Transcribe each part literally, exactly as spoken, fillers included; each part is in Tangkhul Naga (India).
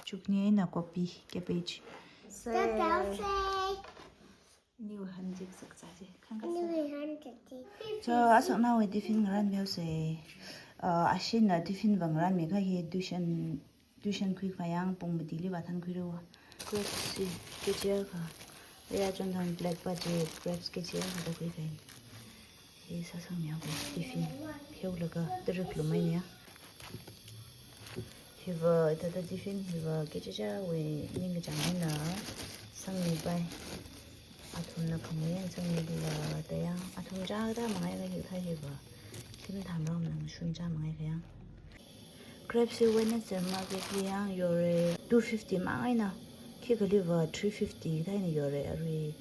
Chutney eina copy, cabbage. Tata say. Niwa hanjik saksa je. Khangkasa. Niwa hanjik. So, asaknao tiffin ngaranmihaosa. Uh, ashina tiffin va ngaranmi kha hi tuition, tuition khuikahai yang pung matili vāthankhuira. Grapes chi, K G akha. Aya chondan black va chi grapes K G akha da khuikahai. Hi sāsangmihaowa tiffin. Pheolaga tara̱ khalummai niya. Hiva, thāda tiffin hiva kachichāwui ningkachāng eina sangmipai. Athumna khamui eina sangmila da ya. Athum chāda mangai kha hi thā hiva. Kim tham ram nang shun chā mangai kha ya. Grapes hi Wednesday market li yang yore two fifty mang eina. Khikhaliva three fifty thā eina yore arui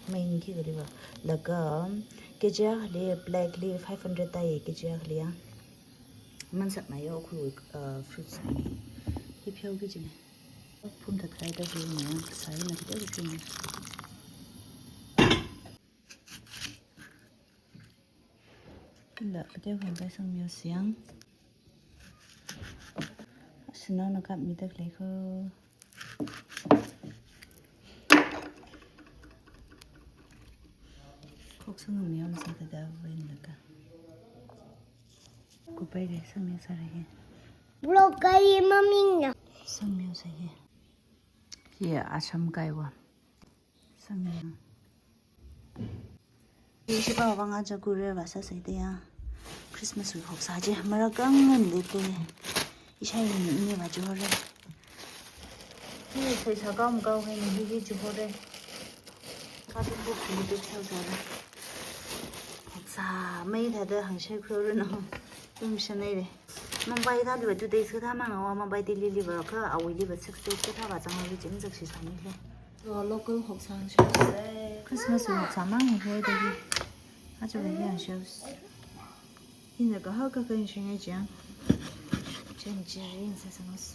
main khikhaliva. Laga K G akhali black li five hundred thā ye K G akhali ya. Mansakna yo khu, uh, fruits ni. Hi pheoki kajina. Phum thatkahai da hi ni, sai na kida hi ni. Ila, kida hong kai sangmihaosa yang. Sinaona kapmida khalei kho. Khoksa ngamihaosa thāda vainlaga. Kupai re, sangmihaosa re hi. Broccoli mamina. Sangmihaosa hi. Hi asham kaiwa. Sangmihaosa. Ishipa vang aja kure vāsāsa da ya. Christmas wui hoksa chi. Marakang ngan de te. Ishai ni ini va chihore. Hi sai sakam kau hai ni hi hi chihore. Katu buk ni tu chau chau. Sa mai thāda hangshai khurun no. Tum shanai le. Mumbai thāliva two days kathā mang awa, Mumbai Delhi liva kha awui liva six days kathā vāzang awui jing zakshi sāmi le. Lo-, local hoksang shows. Christmas wui hoksa mang hai da hi. Aja va hi shows. Ina kahaka kan shingai jang. Chen jirin sāsangos.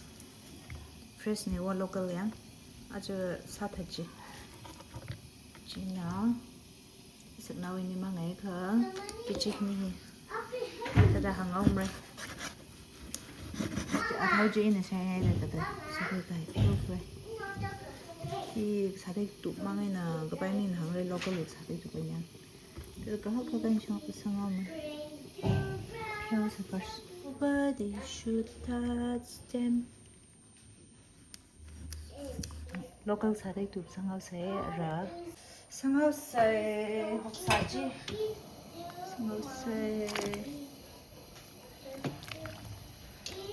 Fresh ni wa local yang. Aja sāthat chi. China. Isaknao ini mangai kha. Kichik ni hi. Thāda hānghaomara. Athao chi ina shaingai da thāda. Sākhui kai. Sākhui. Hi sātei tup mang eina kapai mina hāngra local sātei tup ya. Thāda kahaka kan shang sanghaomara. Pheosa first. Nobody should touch them. Local sātei tup sanghaosa ra. Sanghaosa, hoksa chi. Sanghaosa.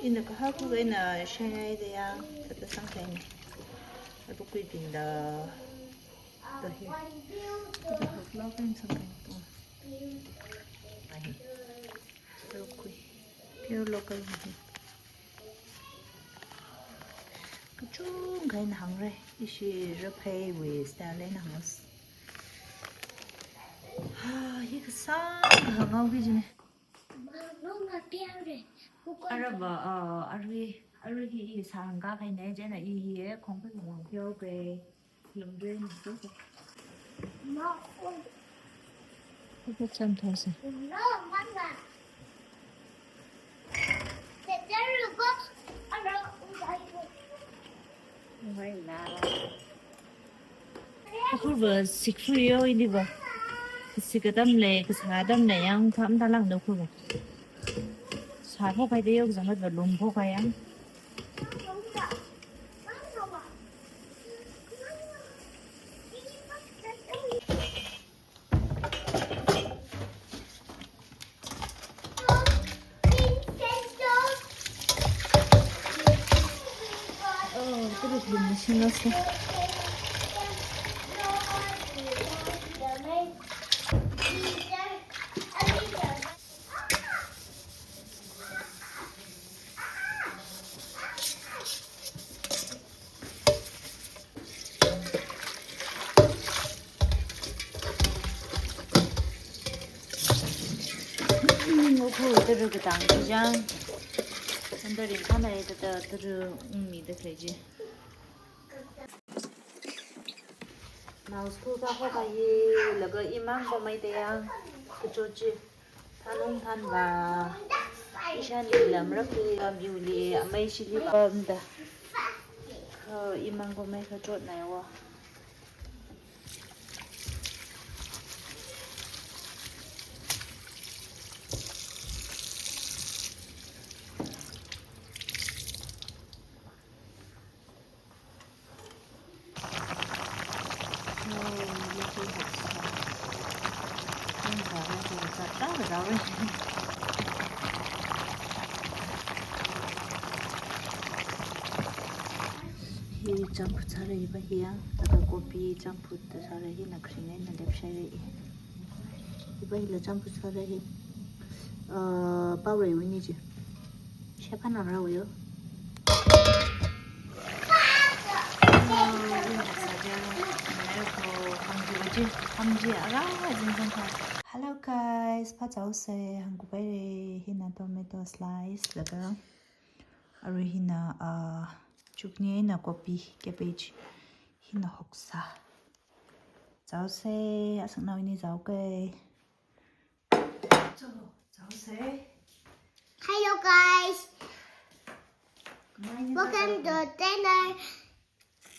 Ina kahaka ina shaingai da ya, thāda sangkahai ni. Arukkhuibing da. Da hi. Thāda hokla kan sangkahai ni. Ahi. Arukkhui. Pure local ni hi. Kachungkha eina hāngra, ishi rapheiwui style eina hānga. Ha, hi kasāngkha hānghaoki kajina. Arava, uh, arui, arui hi i sāngkahai ni, chieina i hi, eh, khongphe khongwang pheoki. Lumdrei ni tu. Kuka cham those. Hai la. Akhur va sikfui yo ini va. Kasik atam le, kasā atam le yang tham talang do khur va. Sāphok hai de yo, kazang va lumphok hai yang. Oh, tara̱ lumna singasa. Ngokhu tara̱ katang chi jang. Anda ringkhanai tata tara̱ ungmida khalei chi. Nao school kākahai laga imang pamai tayang kachot chi. Thanung thanva. Ishan ilam rakli, am yuli, amei shili bamda. Kha imang ko mei kha chot nai wo. Hi changphut sāra hi pa hi ya, taka kopi changphut ta sāra hi na kring eina lepshai ra i. Hi pa hila changphut sāra hi. Uh, pao ra i wini ji. Shepana ra wo yo. Hello guys, phazā haosa, hāngkupai re, hina tomato slice laga, arui hina, ah, chutney eina kopi, cabbage, hina hoksā. Haosa, asaknao ini haoke. Chalo, haosa. Hello guys. Welcome to dinner.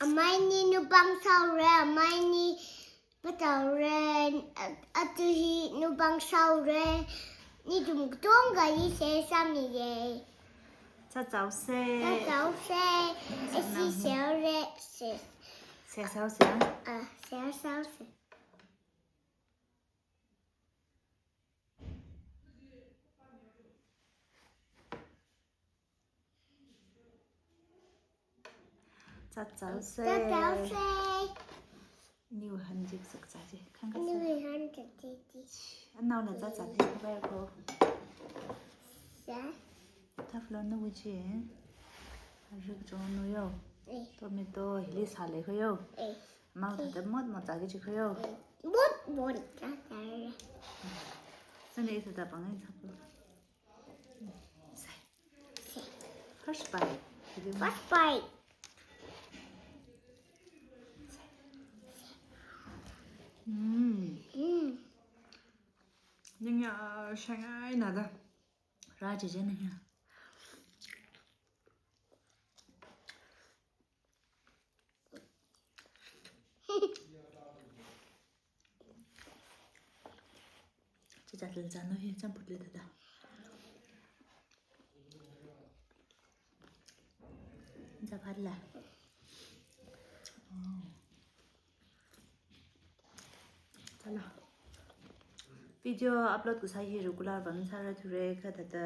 Amei ni nupang sāhaora, amei ni patahaora, a-, aja hi nupang sāhaora. Nathum katonga share sāmiya. Haosa. Haosa. Asaknao hi. Share haora. Share. Share haosa. Ah, share haosa. Haosa. Haosa. Niu hanjik sak cha ji. Khangkhat sa. Niu hanjik ji ji. Anaona haosa theipai ko. Sa. Taflo na wuji. Rik jo no yo. Eh. Tomato hili sāle ko yo. Eh. Mau thāda mot mot zāki ji ko yo. Eh. Mot mot zāki. Sāne ithāda pāng eina sāko. Sai. Sai. First bite. First bite. Mm. Mm. Ningyāng shangai nada. Rā chichi ningyāng. Chicha lil chānu hi, champhut lil thāda. Chaphat la. Oh. Chala. Video upload kasā hi regular vang sāra thura kha thāda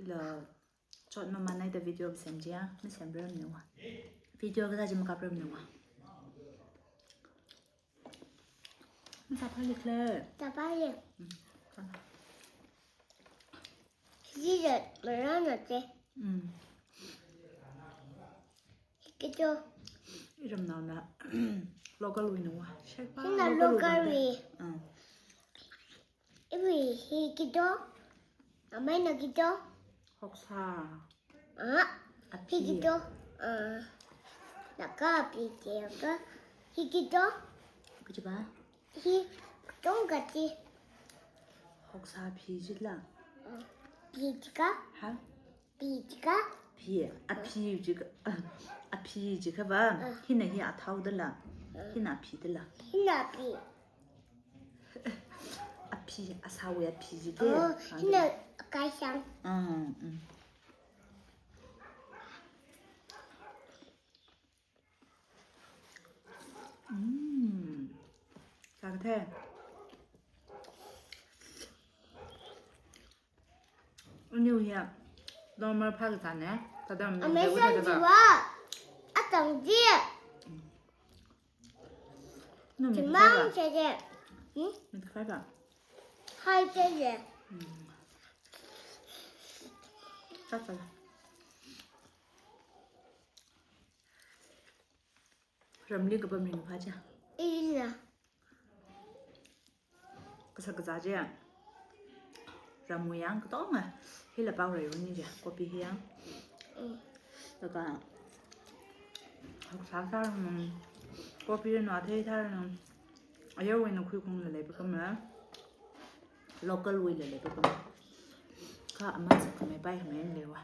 ila chot mamān eina da video sem jiya, masemrarmana wa. Video kasā chi makaprarmana wa. Masāphalli khala. Sāphalli. Mm. Chala. Hi chi marāna te. Mm. Hi kito. Iramnaona local wuina wa. Shekpa hina local local wui. Wui. Ah. Iwui hi kito. Ameina kito. Hoksā. Ah. Api. Hi kito. Ah. Laka api te ka. Hi kito. Kachiva? Hi tongkha chi. Hoksā api chila. Ah, api chikha. Ha? Api chikha. Api, api chikha, ah, api chikha va. Ah. Hina hi athao dala. Ah. Hina api dala. Hina api. Api, asāwui api chikha. Oh, ah, hina kaishang. Ah, mm. Mm. Sākathei. Aniu hiya normal phākazāne. Thāda amei sāng jiva. Atang ji. Mm. Chimang chede. Hmm? Mit khai ba? Khai chede. Mm. Sāsā. Ramli kapam ringphā cha. Ina. Kasā kazā chi. Ramwui yang katonga. Hila pao ra i wini chi. Kopi hi yang. Mm. Laga hoksā sāranu. Kopi ranu athei sāranu. Ayarwui eina khuikhungla leipakhama. Local wuila leipakhama. Kha aman sākhamei pai khamei leiwa.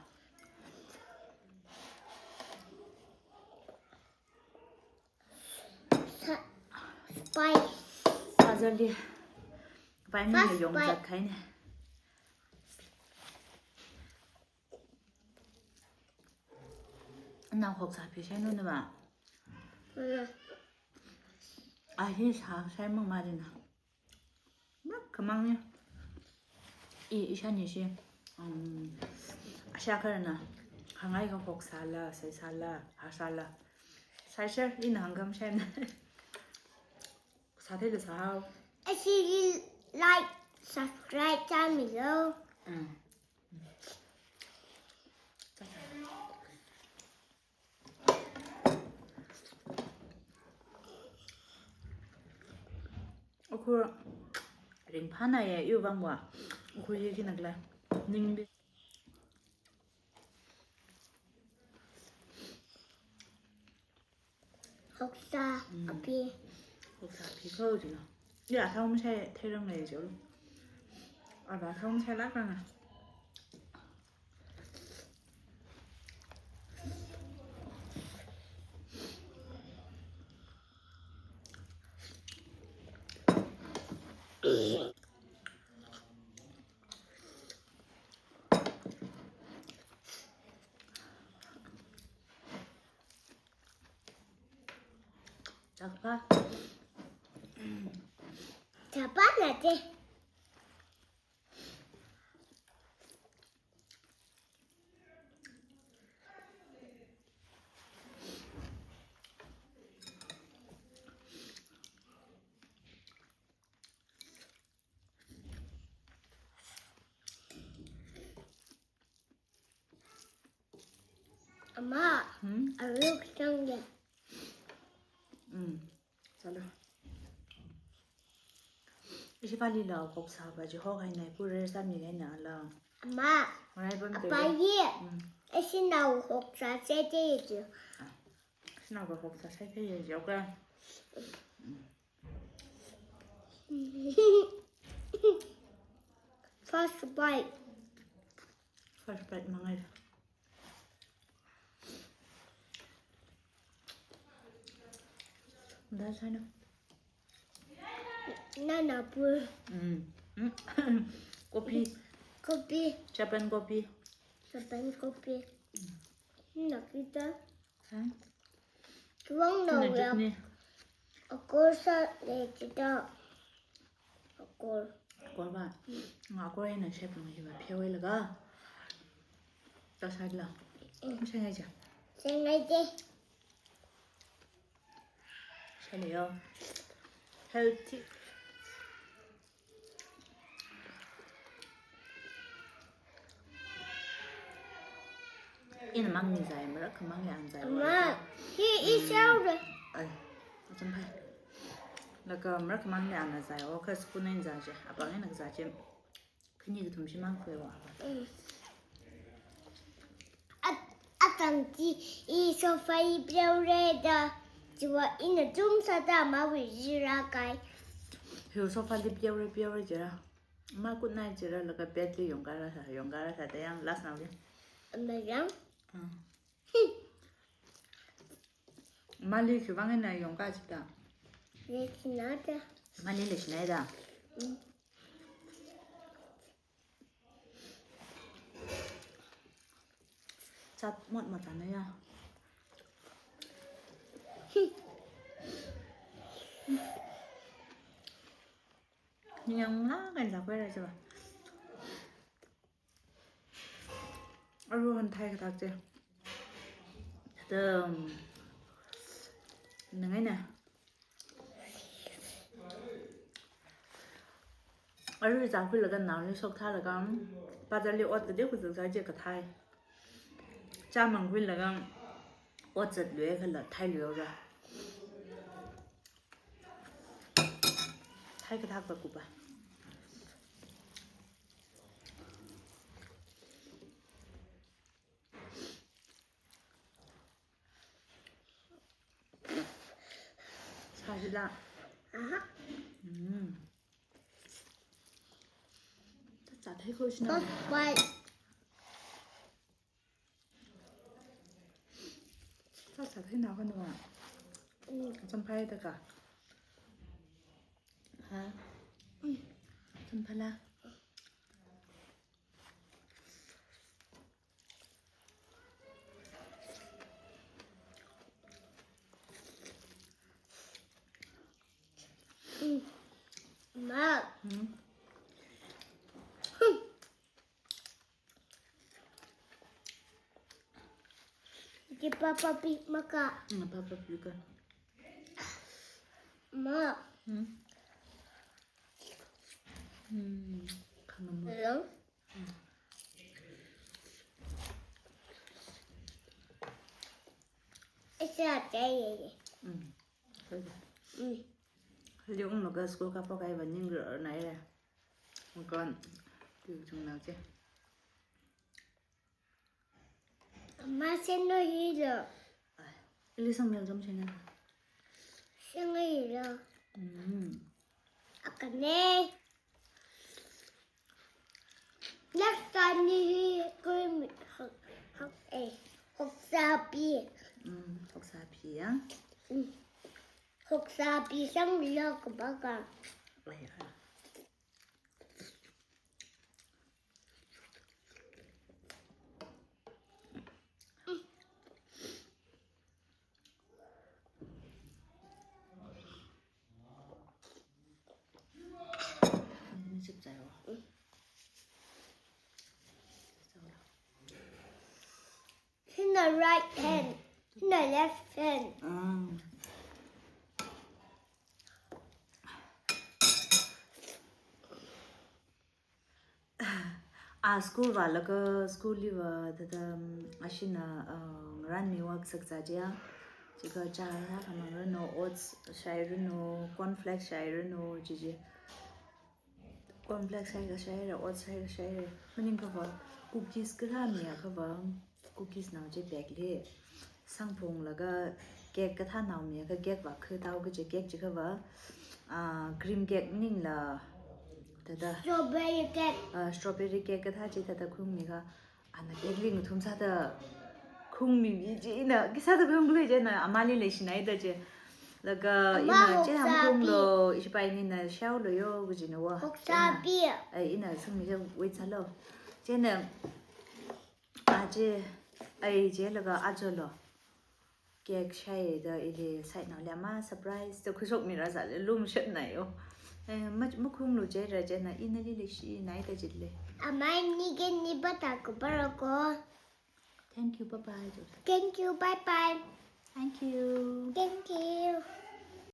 Sa-, spy. Sāzali. Pai mi First yong spy. Zat khai ne. Nao khoksa phi shai nu na ba. Mm. A hi sa shai mang ma dina. Mrak khamang ni. I, ishani shi. Um, asha kharana. Khangai kha khoksala, saisala, hasala. Saisar, ina hāngkham shaina. Sātheila sāhao. Ashili like, subscribe chāmilu. Mm. Ukhrul ringphāna ya, iwui vangva. Ukhrul hi khi nakla. Ningli. Khoksa Mm. aphi. Khoksa aphi kho jina. Ya, thao mashai theirang lei jo. Ava thao mashai lak ranga. Chakpa. Chapa nate. Ama, Hmm? Aruk sangya. Hmm. Sālu. Ishi pali la khoksa ba ji ho khai nai pure sāmi ngai na la. Ama, Ngarai pam te. Apa ye? Hmm. Ishi nao khoksa se te ye ji. Ishi nao khoksa se te ye ji, okay. First bite. First bite mangai. Dah sana. Nana pur. Mm. Mm. Kopi. Kopi. Japan kopi. Japan kopi. Nakita. Hah? Kiwang na Kina ya. Chutney. Akor sāle chida. Akor. Akor ba. Nga akor ina shape nung hiba phewe laga. Ta sāla. Mm. Sāngai ja. Sāngai je. Sāle yo. Healthy. Ina mang ni zai, marak khamang ya ang zai. Ama, hi i shao re. Ai, acham phai. Laga marak khamang ya ang zai, o kha spoon ina zai je. Apang ina zai je. Khani kathum shimang khuiwa. Mm. At, atang chi i sofa i pheore da. Chiwa ina tum sāda mawui jira kai. Hiu sofa li pheore, pheore jira. Ma good night jira laga bed li yongkara sā, yongkara sāda yang last nao li. Ama yang? Hmm. Mali khiwang ina yongka chida. Leichinada. Mali leichinada. Mm. Chat mot mot ana ya. Ningyāng la kan za kwera jiwa. Aru han thai kathak je. Tam. Nangai na. Aru za khuilaga naoli shokthālaga. Bazar li ot kade kuzak za je kathai. Chāmang khuilaga. Ot zatlui khala thailuira. Thai kathak ba kuba. Sāsila. Aha. Mm. Ta cha thai ko shina. First bite. Sāsā theinao kha nava. Mm. Champhai da ka. Ha? Mm. Champhala. Mm. Ma. Hmm? Di Peppa Pig maka. Hmm, Peppa Pig ka. Ma. Hmm. Hmm. Khamam. Hello? Isa tei. Hmm. Hello. Hmm. Hello, unglaga school kapo kaiva ning ro nai re. Mukon. Tiu chung nao che. Ma seno hilo. Ai, ili sangmel jam china. Sangmel hilo. Mm. Akane. Next time ni hi kui mi hok, hok, eh, hoksāpi. Mm, hoksāpi ya. Mm. Hoksāpi sangmilo kabaka. Ai, ai. Hina right hand, hina left hand. Ah. A school vālaga, school li vā, thāda, um, ashina, uh, ngarānmiwui sakzā chiya. Chika chā rā khamang ranu, oats shai ranu, cornflakes shai ranu, chi chi. Cornflakes shai kashaira, oats shai kashaira. Maning kava, cookies karā miya kava. Cookies nao chi bake li. Sangphung laga cake kathā nao miya kha cake vā kha tao kaje cake chi kava. Ah, cream cake maningla. Thāda. Strawberry cake. Ah, strawberry cake kathā chi thāda khungmi kha. Ana cake li ngathum sāda khungmi mi chi ina. Khi sāda khunglui china. Amali leishinai da chi. Laga ama ina chi hoksāpi. Ham khunglo, ishi pai nina shaolo yo, kajina va. Hoksāpi. China. Ai, ina sangmi chi wait sālo. China. Aja, ai chi laga ajalo. Cake shai da ili side nao lema surprise da khuishokmi rāzale lumshat nai yo. Eh, ma, makhunglu chira china ina li leishinai da jile. Amai ni ke ni pata ko para ko. Thank you, bye bye. Thank you, bye bye. Thank you.